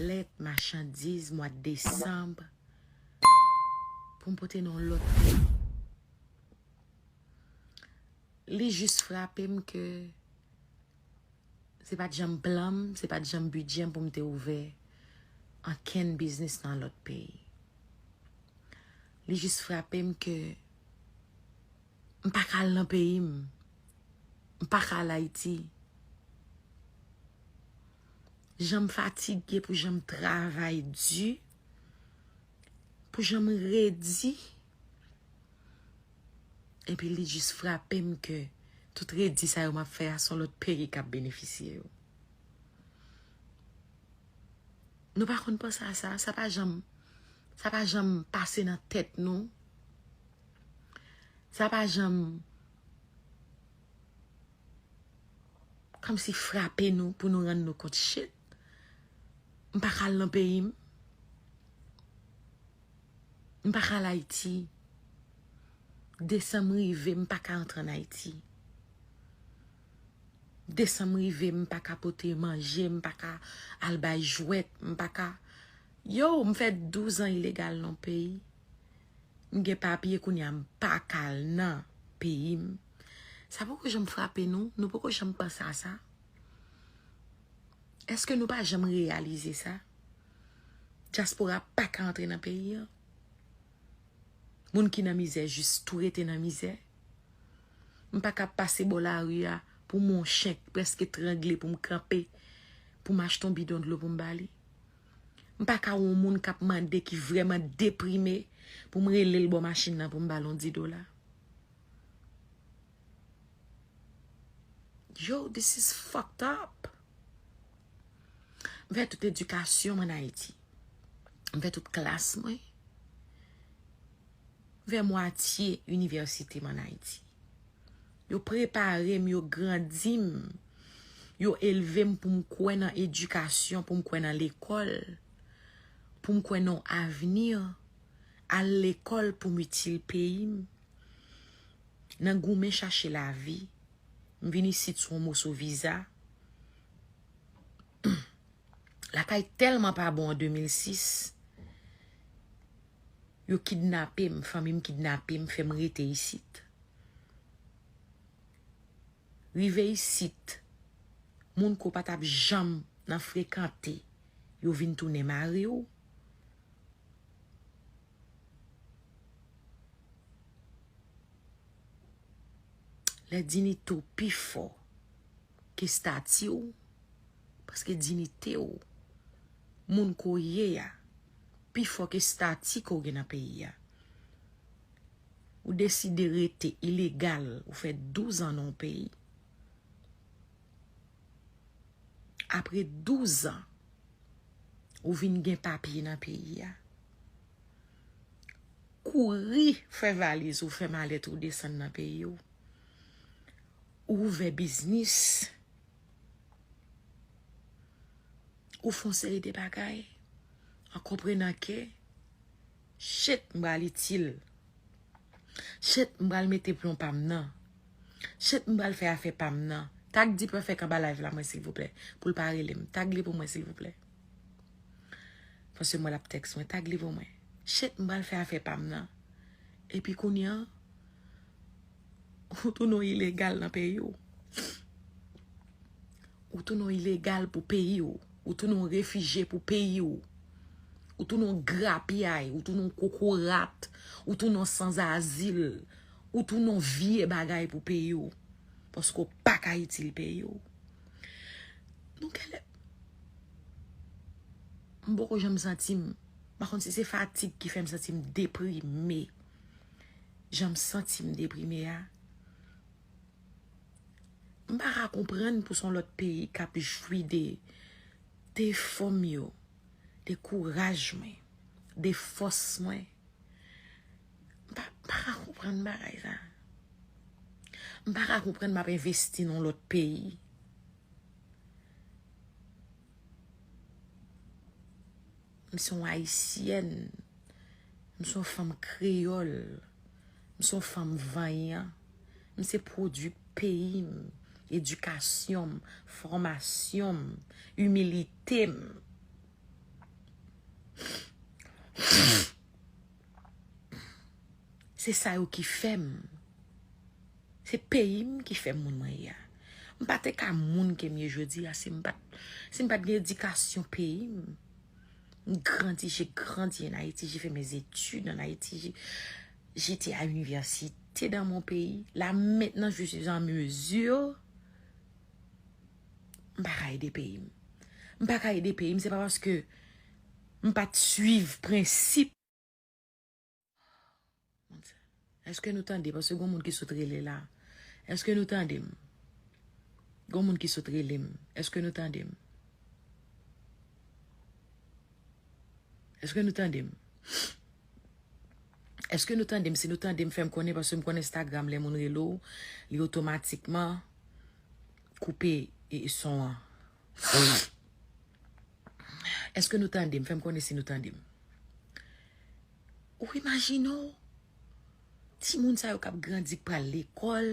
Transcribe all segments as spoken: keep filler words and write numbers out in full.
malèt, machandiz, mwa desanm, pou m pote nan yon lòt. Li jis frape m ke se pa t janm plan m, se pa t janm bidjè m pou m te ouvè ankenn biznis nan lòt peyi. Li jis frape m ke m pa ka al nan peyi m. M pa ka al Ayiti. Jan m fatige, pou jan m travay di, pou jan m redi. Epi li jis frape m ke tout redi sa yo m ap fè a, se yon lòt peyi k ap benefisye yo. Nou pa konn panse a sa, sa pa janm, sa pa janm pase nan tèt nou. Sa pa janm kòmsi frape nou pou nou rann nou kont, shit, m pa ka al nan peyi m. M pa ka al Ayiti. Desanm rive, m pa ka antre ann Ayiti. Desanm rive, m pa ka pote manje, m pa ka al bay jwèt, m pa ka. Yo, m fè douz an ilegal nan peyi. M gen papye kounye a, m pa ka al nan peyi m. Sa poko janm frape nou? Nou poko janm panse a sa? Èske nou pa janm reyalize sa? Dyaspora pa ka antre nan peyi an. Moun ki nan mizè jis tou rete nan mizè. M pa ka pase bò lari a pou m wè yon chen k prèske trangle pou m kanpe, pou m achte yon bidon dlo pou m ba li. M pa ka wè yon moun k ap mande, ki vrèman deprime, pou m rele l bò machin nan pou m ba l yon dis dola. Yo, this is fucked up. M fè tout edikasyon m ann Ayiti. M fè tout klas mwen. M fè mwatye inivèsite m ann Ayiti. Yo prepare m, yo grandi m, yo elve m pou m kwè nan edikasyon, pou m kwè nan lekòl, pou m kwè nan yon avni, al lekòl pou m itil peyi m. Nan goumen chache lavi, m vin isit sou yon moso viza. Lakay tèlman pa bon an de mil sis, yo kidnape m, fanmi m kidnape m, fè m rete isit. Rive isit, moun ke w pa t ap janm nan frekante, yo vin tounen mari w. Lè diyite w pi fò ke estati w, paske diyite w, moun ke w ye a, pi fò ke estati ke w gen nan peyi a. Ou deside rete ilegal, ou fè douz an nan yon peyi. Apre douz an, ou vin gen papye nan peyi a. Kouri fè valiz ou, fè malèt ou, desann nan peyi w. Ou ouvè biznis. Ou fè yon seri de bagay an konprenan ke, shit, m pral itil. Shit, m pral mete plon pa m nan. Shit, m pral fè afè pa m nan. Tag Dipèfèk anba live la mwen, silvouplè, pou l pa rele m. Tag li pou mwen, silvouplè. Paske m wè l ap tèks mwen. Tag li pou mwen. Shit, m pral fè afè pa m nan. Epi kounye a, ou tounen yon ilegal nan peyi w. Ou tounen yon ilegal pou peyi w. Ou tounen yon refijye pou peyi w. Ou tounen yon grapyay. Ou tounen yon kokorat. Ou tounen yon sanzazil. Ou tounen yon vye bagay pou peyi w. Paske w pa ka itil peyi w. Nou genlè. M poko janm santi m. M pa konn si se fatig ki fè m santi m deprime. Jan m santi m deprime a. M pa ka konprann pou se yon lòt peyi k ap jwi de, de efò m yo, de kouraj mwen, de fòs mwen. M pa, m pa ka konprann bagay sa. M pa ka konprann m ap envesti nan yon lòt peyi. M se yon Ayisyèn. M se yon fanm kreyòl. M se yon fanm vanyan. M se pwodui peyi m, edikasyon m, fòmasyon m, imilite m. Se sa yo ki fè m. Se peyi m ki fè m moun mwen ye a. M pa te ka moun ke m ye jodi a si m pa t, si m pa t gen edikasyon peyi m. M grandi, j'ai grandi en Haïti, j'ai fait mes études en Haïti, j'ai, j'étais à l'université dans mon pays. Là, maintenant, je suis en mesure. M pa ka ede peyi m. M pa ka ede peyi m, se pa paske m pa t swiv prensip. Èske nou tande? Paske gon moun ki sot rele la. Èske nou tande m? Gon moun ki sot rele m. Èske nou tande m? Èske nou tande m? Èske nou tande m? Si nou tande m, fè m konnen, paske m konn Instagram, lè moun rele w, li otomatikman koupe e, e son an. Èske nou tande m? Fè m konnen si nou tande m. Ou imajine w, timoun sa yo k ap grandi, k pral lekòl,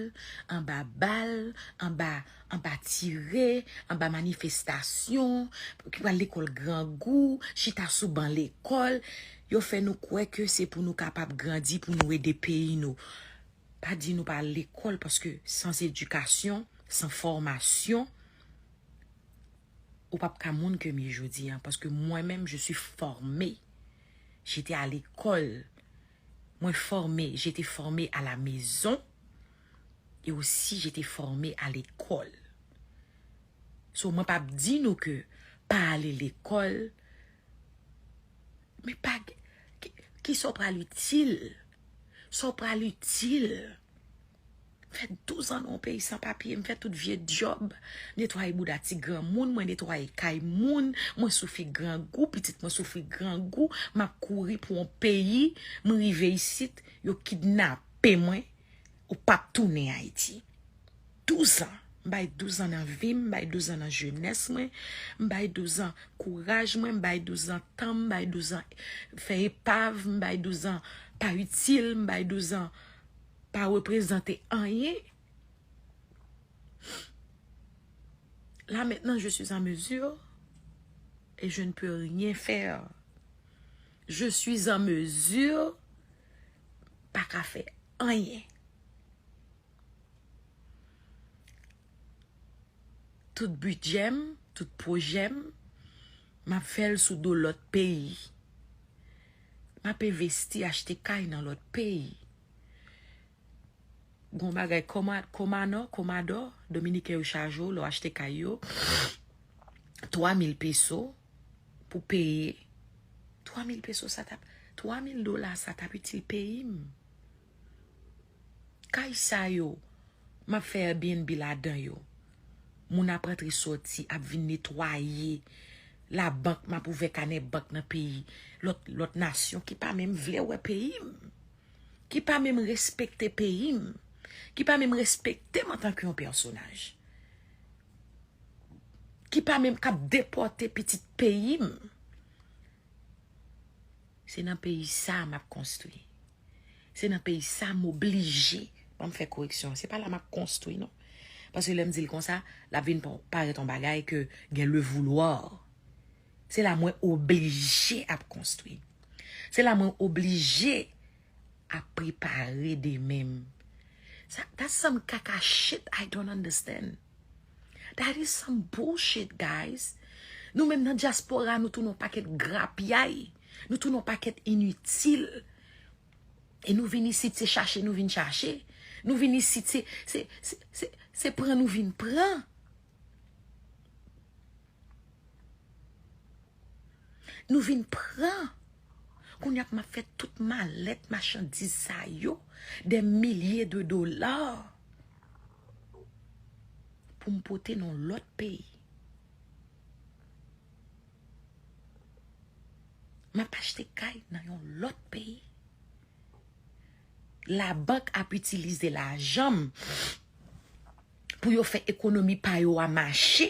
anba bal, anba, anba tire, anba manifestasyon, ki pral lekòl grangou, chita sou ban lekòl, yo fè nou kwè ke se pou nou kapab grandi, pou nou ede peyi nou. Pa di nou pa al lekòl, paske sans éducation, sans formation, ou p ap ka moun ke m ye jodi a, paske mwen menm, je suis formée. J'étais à l'école. Mwen fòme, j'étais formée à la maison et aussi j'étais formée à l'école. So, mwen p ap di nou ke pa ale lekòl, men pa, ki, kisa w pral itil? Sa w pral itil? M fè douz an nan yon peyi san papye, m fè tout vye djòb. M netwaye bouda ti granmoun, mwen netwaye kay moun, mwen soufri grangou, pitit mwen soufri grangou, m ap kouri pou yon peyi, m rive isit, yo kidnape mwen, ou p ap tounen Ayiti. Douz an. M bay douz an nan vi m, m bay douz an nan jenès mwen, m bay douz an kouraj mwen, m bay douz an tan m, m bay douz an fè epav, m bay douz an pa itil, m bay douz an pa reprezante anyen. Là maintenant, je suis en mesure et je ne peux rien faire. Je suis en mesure, pa ka fè anyen. Tout bidjè m, tout pwojè m, m ap fè l sou do lòt peyi. M ap envesti, achte kay nan lòt peyi. Gon bagay koma-, komanò, komadò, Dominiken yo chaje w lè w achte kay yo. Twa mil peso pou peye. Twa mil peso sa t ap, twa mil dola sa t ap itil peyi m. Kay sa yo, m ap fè Airbnb ladan yo. Moun ap rantre sòti, ap vin netwaye. Labank, m ap ouvè kanè bank nan peyi lòt, lòt nasyon ki pa menm vle wè peyi m. Ki pa menm respekte peyi m. Ki pa menm respekte m antanke yon pèsonaj. Ki pa menm k ap depòte pitit peyi m. Se nan peyi sa m ap konstwi. Se nan peyi sa m oblije. Ban m fè koreksyon. Se pa la m ap konstwi, non. Paske lè m di l konsa, l ap vin pa-, parèt yon bagay ke gen le vouloir. Se la mwen oblije ap konstwi. Se la mwen oblije ap prepare demen m. Sa, that's some kaka shit I don't understand. That is some bullshit, guys. Nou menm nan dyaspora, nou tounen yon pakèt grapyay. Nou tounen yon pakèt initil. E nou vin isit, se chache nou vin chache. Nou vin isit, se, se, se, se, se pran nou vin pran. Nou vin pran. Kounye a m ap fè tout malèt machandiz sa yo, des milliers de dollars, pou m pote nan lòt peyi. M ap achte kay nan yon lòt peyi. Labank ap itilize lajan m pou yo fè ekonomi pa yo a mache.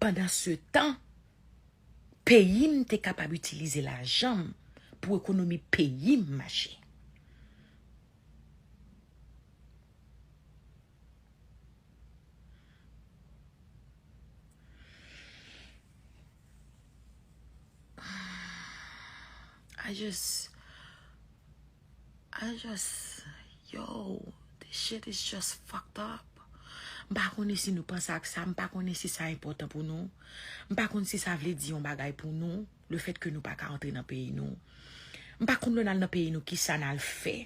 Pandan se tan, peyi m te kapab itilize lajan m pou ekonomi peyi m mache. I just, I just, yo, this shit is just fucked up. M pa konnen si nou panse ak sa, m pa konnen si sa enpòtan pou nou. M pa konn si sa vle di yon bagay pou nou, le fèt ke nou pa ka antre nan peyi nou. M pa konn lè n al nan peyi nou, kisa n al fè.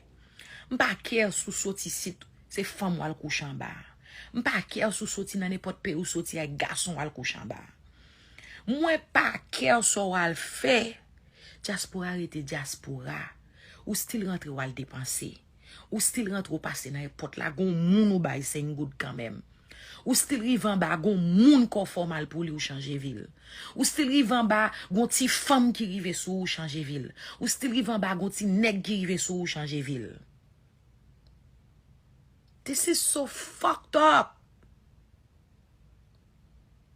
M pa kè si w soti isit, se fanm w al kouche anba. M pa kè si w soti nan nenpòt peyi w soti ak gason w al kouche anba. Mwen pa kè sa w al fè. Dyaspora rete dyaspora. Ou still rantre w al depanse. Ou still rantre w pase nan èpòt la, gon moun ou bay senk goud kanmenm. Ou still rive anba, gon moun kò fè w mal pou li, ou chanje vi l. Ou still rive anba, gon ti fanm ki rive sou ou, ou chanje vi l. Ou still rive anba, gon ti nèg ki rive sou ou, ou chanje vi l. This is so fucked up.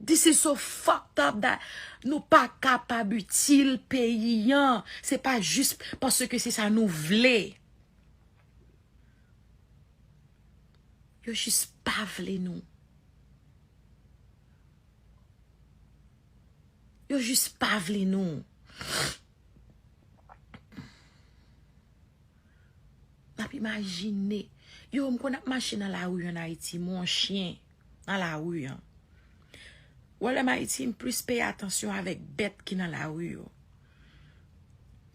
This is so fucked up that nou pa kapab itil peyi an. Se pa jis paske se sa nou vle. Yo jis pa vle nou. Yo jis pa vle nou. M ap imajine. Yo, m konn ap mache nan lari an Ayiti, m wè yon chen nan lari an. Wè, lè m Ayiti, m plis peye atansyon avèk bèt ki nan lari yo.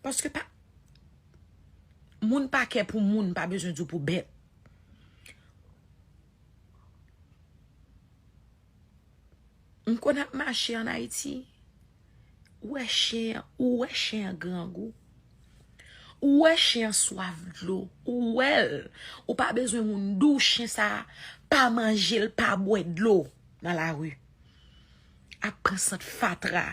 Paske pa, moun pa kè pou moun, pa bezwen di w pou bèt. M konn ap mache ann Ayiti. Ou wè chen an, ou wè chen an grangou. Ou wè chen an swaf dlo. Ou wè l. Ou pa bezwen moun di w chen sa a pa manje l, pa bwè dlo nan lari. Ap pran sant fatra.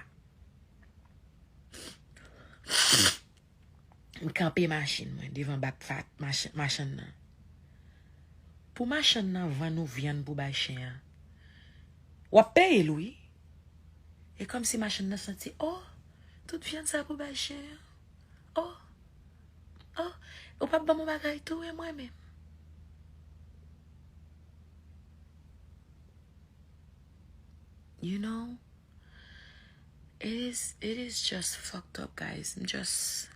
M kanpe machin mwen devan bak fat machann nan. Pou machann nan vann ou vyann pou bay chen an, w ap peye l, wi. E kòmsi machann nan santi, oh, tout vyann sa pou bay chen an. Oh, oh, ou p ap ban m yon bagay tou, e mwen menm. You know? It is, it is just fucked up, guys. M just,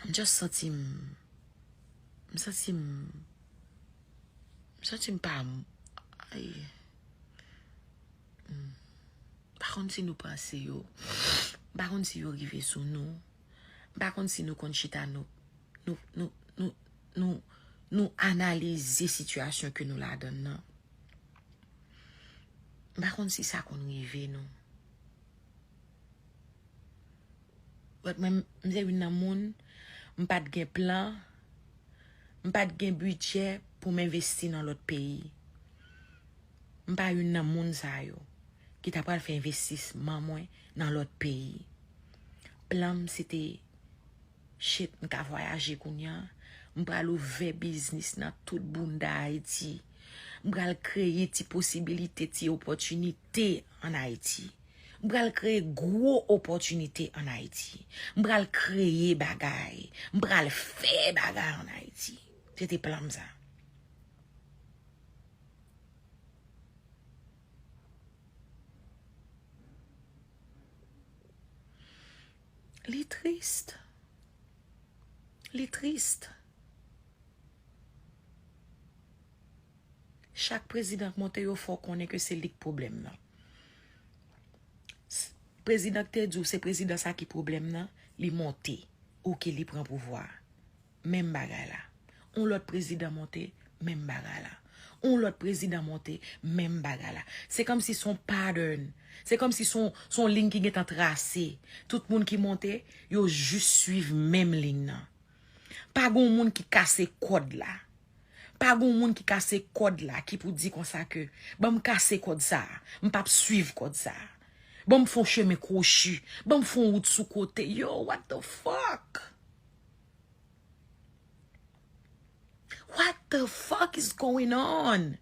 m just santi m, m santi m, m santi m pa, ay. M pa konn si nou panse yo. M pa konn si yo rive sou nou. M pa konn si nou konn chita nou, nou, nou, nou, nou, nou analize sitiyasyon ke nou ladan nan. M pa konn si sa konn rive nou. But mwen, m se youn nan moun, m pa t gen plan, m pa t gen bidjè pou m envesti nan lòt peyi. M pa youn nan moun sa yo ki ta pral fè envestisman mwen nan lòt peyi. Plan m se te, shit, m ka vwayaje kounye a. M pral ouvè biznis nan tout bounda Ayiti. M pral kreye ti posibilite, ti opòtinite ann Ayiti. M pral kreye gwo opòtinite ann Ayiti. M pral kreye bagay. M pral fè bagay ann Ayiti. Se te plan m sa. Li tris. Li tris. Chak prezidan k monte, yo fè w konnen ke se li k pwoblèm nan. S-, prezidan k te di w se prezidan sa ki pwoblèm nan, li monte. Oke, li pran pouvwa a. Menm bagay la. On lòt prezidan monte, menm bagay la. On lòt prezidan monte, menm bagay la. Se kòmsi se yon pattern. Se kòmsi se yon, se yon liy ki gentan trase. Tout moun ki monte, yo jis swiv menm liy nan. Pa gen yon moun ki kase kòd la. Pa gen yon moun ki kase kòd la, ki pou di konsa ke, "Ban m kase kòd sa a, m p ap swiv kòd sa a. Ban m fè yon chemen kwochi, ban m fè yon wout sou kote." Yo, what the fuck? What the fuck is going on?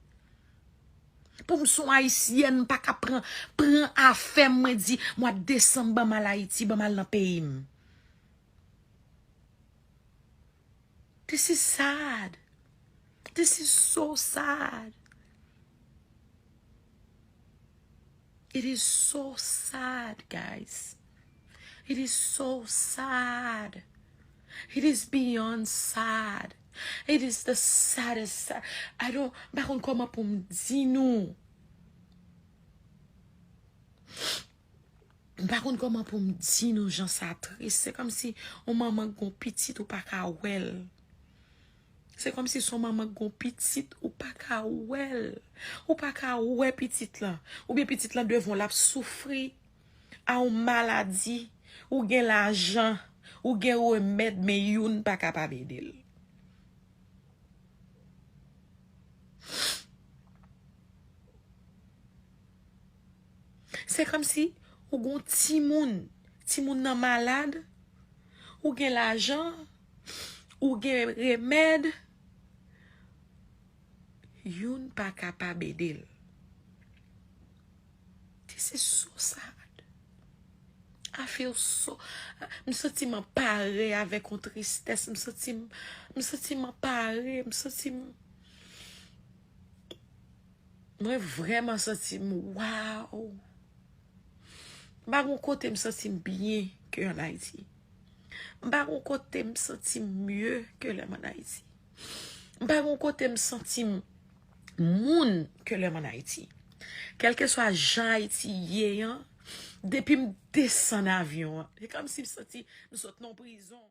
Pou m se yon Ayisyèn, m pa ka pran, pran afè m, mwen di, "Mwa desanm, ban m al Ayiti, ban m al nan peyi m." This is sad. This is so sad. It is so sad, guys. It is so sad. It is beyond sad. It is the saddest sad. I don't, m pa konn kòman pou m di nou. M pa konn kòman pou m di nou jan sa tris. Se kòmsi yon manman k gon pitit ou pa ka wè l. Se kòmsi se yon manman k gon pitit ou pa ka wè l. Ou pa ka wè pitit lan. Oubyen pitit lan devan w l ap soufri a yon maladi. Ou gen lajan, ou gen remèd, men youn pa kapab ede l. Se kòmsi ou gon timoun, timoun nan malad, ou gen lajan, ou gen remèd, youn pa kapab ede l. This is so sad. I feel so, m santi m anpare avèk yon tristès. M santi m, m santi m anpare. M santi m, mwen vrèman santi m, wow. M pa gon kote m santi m byen ke an Ayiti. M pa gon kote m santi m mye ke lè m an Ayiti. M pa gon kote m santi m moun ke lè m an Ayiti. Kèlkeswa jan Ayiti ye an, depi m desann avyon an, se kòmsi m santi m sot nan prizon.